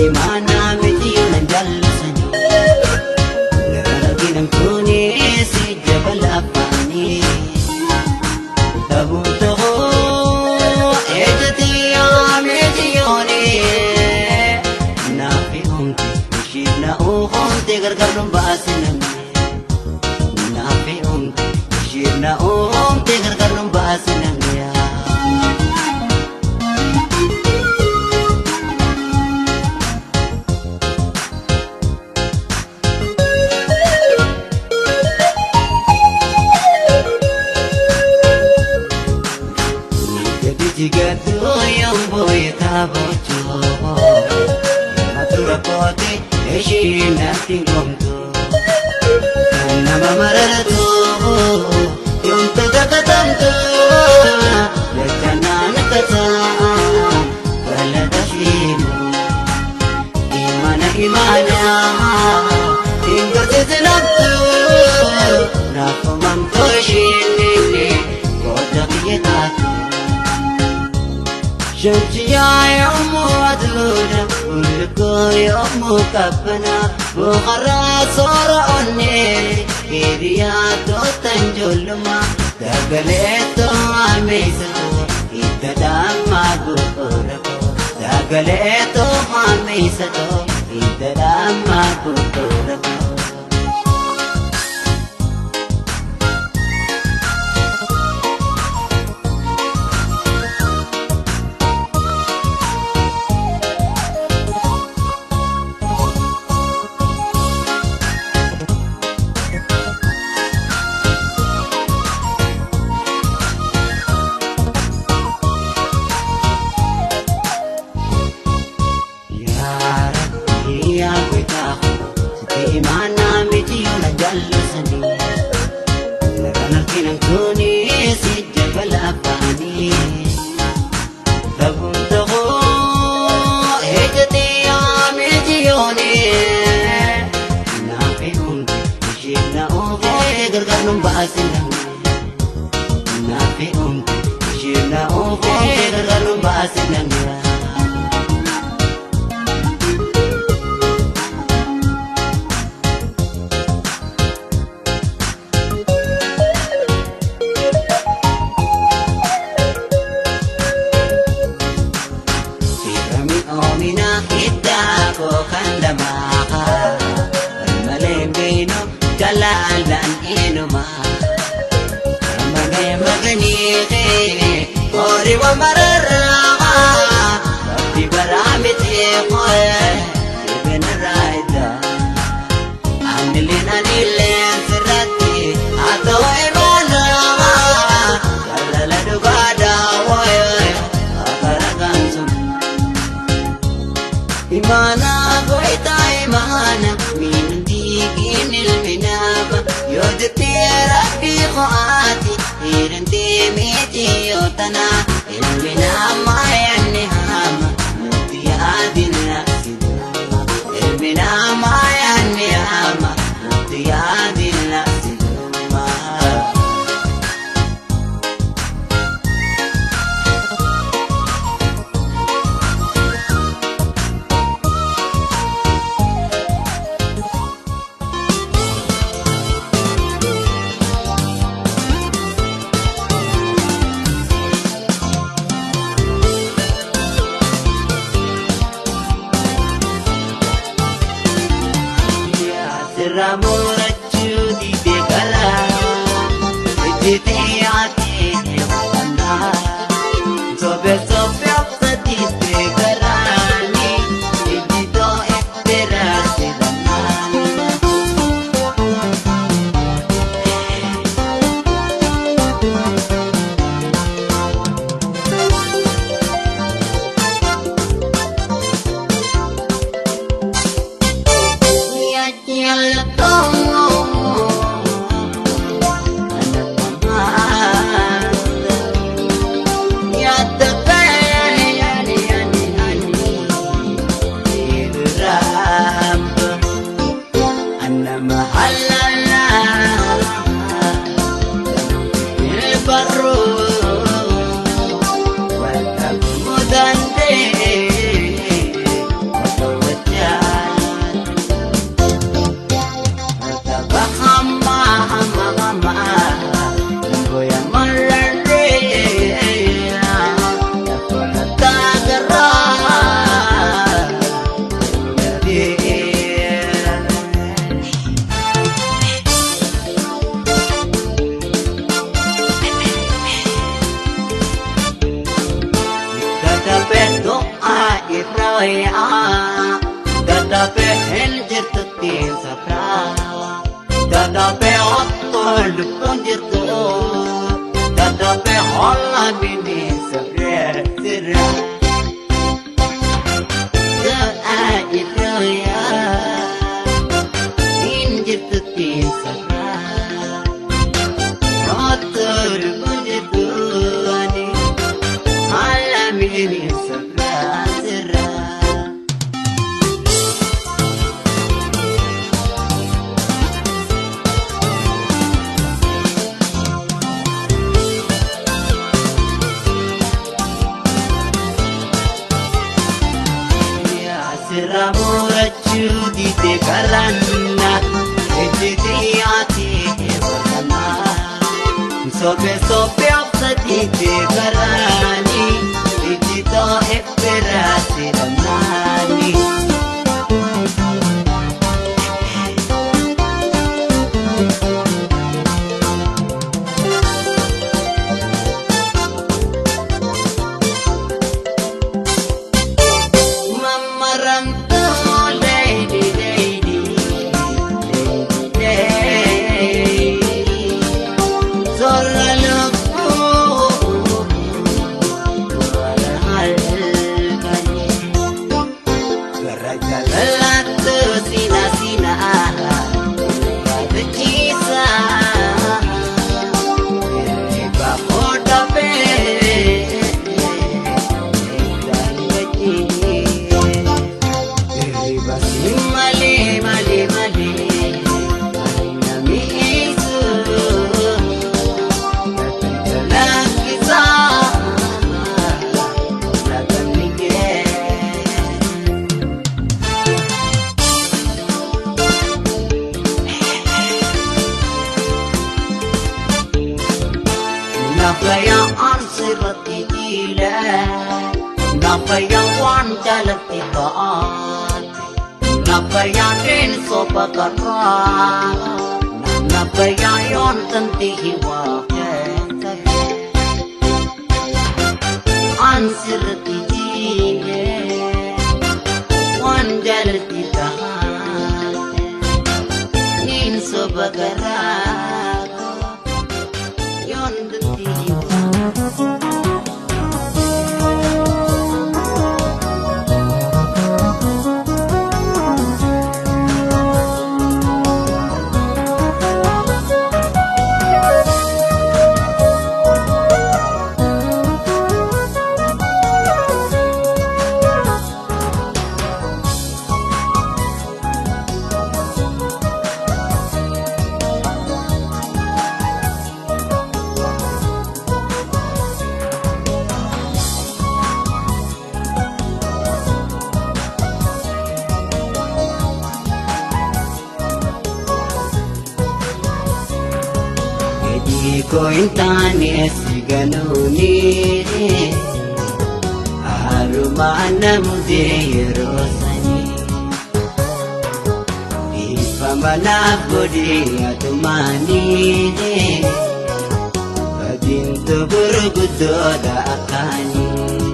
Imaanaa miti nan jallisanii. Garaan arginamtuuni si jabala afaanii. Dhabuun ta'uu ejjati miti yoonii. Naafi humti ishiif na uumte gargar nu baasinamne. Naafi humti ishiif na uumte gargar nu baasinamne. شمسيا يا أم ودودة ملكو يا أم كفنا بخرا صور أني كيريا توتنجلما دقلتو عميستو إددام بخركو دقلتو عميستو إددام بخركو. Yalla. Dadhabee hin jirtutti safraa. Dadhabee otoo lubbuun jirtu. Dadhabee holla mini safree sirra. Du'aa irraa hin jirtutti safraa. Otoo lubbuun jirtu ani holla mini safraa sirra. Sirra murachuu dide karanna ejjiti ati eebbifama. Sobe sobe obsa dide karani ejjitoo eebbira sidhamnaani. Mamarantuu lady lady lady Zorra lubbuu wala halkanii gara jaalalaatti sina sina yaadachiisa hirriba hodhafee hirriba si malee malee malee ani namiisu jalakkisaa laatamni kee. Nafaya ansirratti jiila Nafaya waan jaalatti ta'aate Nafaya deensoo baqarraa Nafaya yoon tanti hiwaa ta'e Ansirratti jiile waan jaalatti ta'aate Deensoo baqarraa yoon tanti hiwaa. Fedhii koo hin taane si ganuuni Haarumaa namutee yeroo sanii Dhiifama naaf godhee atumaanii Badiintu gurguddoodha akkaanii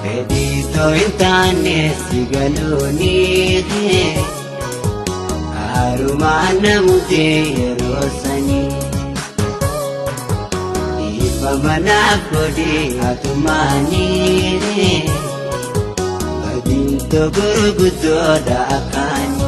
Fedhii koo hin taane si ganuuni Haarumaa namutee yeroo sanii Dhiifama naaf godhee atumaanii Badiintu gurguddoodha akkaanii.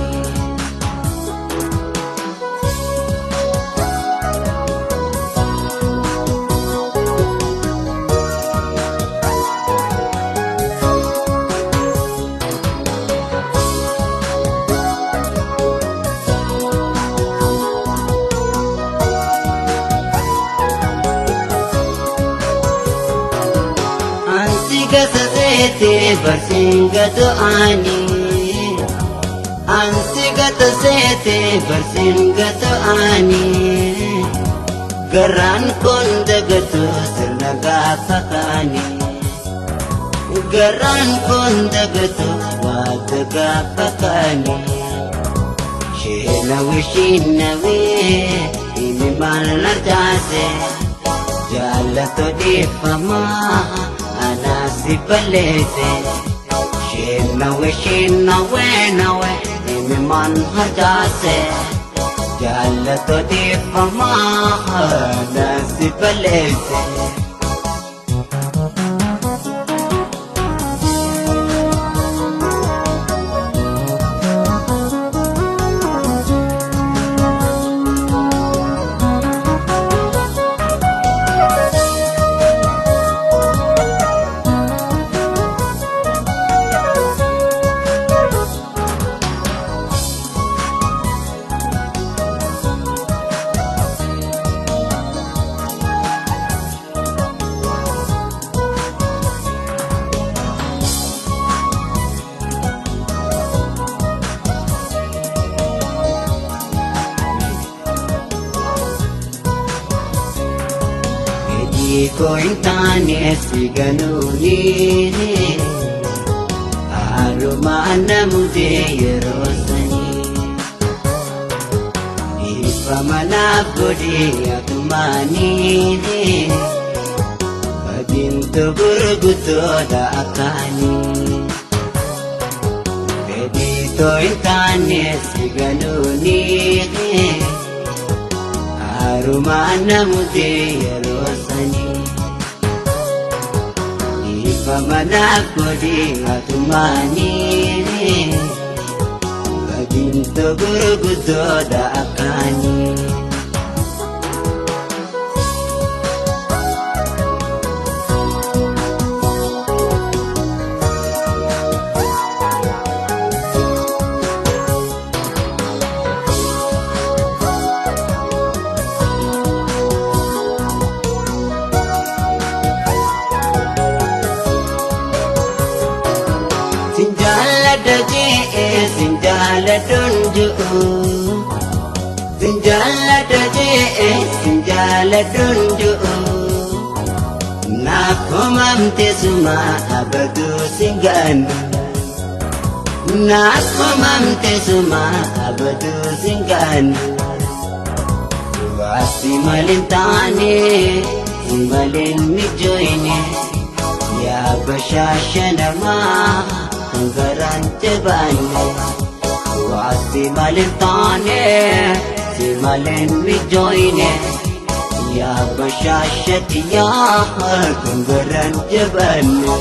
Ansi gasa seete barsiin gatu ani. Ansi gata seete barsiin gatu ani. Garaan kun dagatu sirna gaafa kaani. Garaan kun dagatu waata gaafa kaani. Sheenawi sheenawi inni maal narjaase. Jaalatoo dhiifamaa anaasi balleesse. Nawe nawe nawe imimmaan harcaase jaallatootiifamaa nasi balleesse. Fedhii koo hin taane si ganuuni haalumaan na mudee yeroo sanii dhiifama naaf godhee atumaanii badintu gurguddoodha akkaanii. Fedhii koo hin taane si ganuuni haalumaan na mudee yeroo sanii dhiifama naaf godhee atumaanii badintu gurguddoodha akkaanii. Sin jaalladha jee sin jaalladhuun ji'u. Sin jaalladha jee sin jaalladhuun ji'u. Naaf komamte suma abaduu sin gaannu. Naaf komamte suma abaduu sin gaannu. Waasi malee taane si malee mijoine yaa bashaasha namaa kan garaan jabaanne. Waasi malee taane si malee mijoine yaa bashaasha yaa kan garaan jabaanne.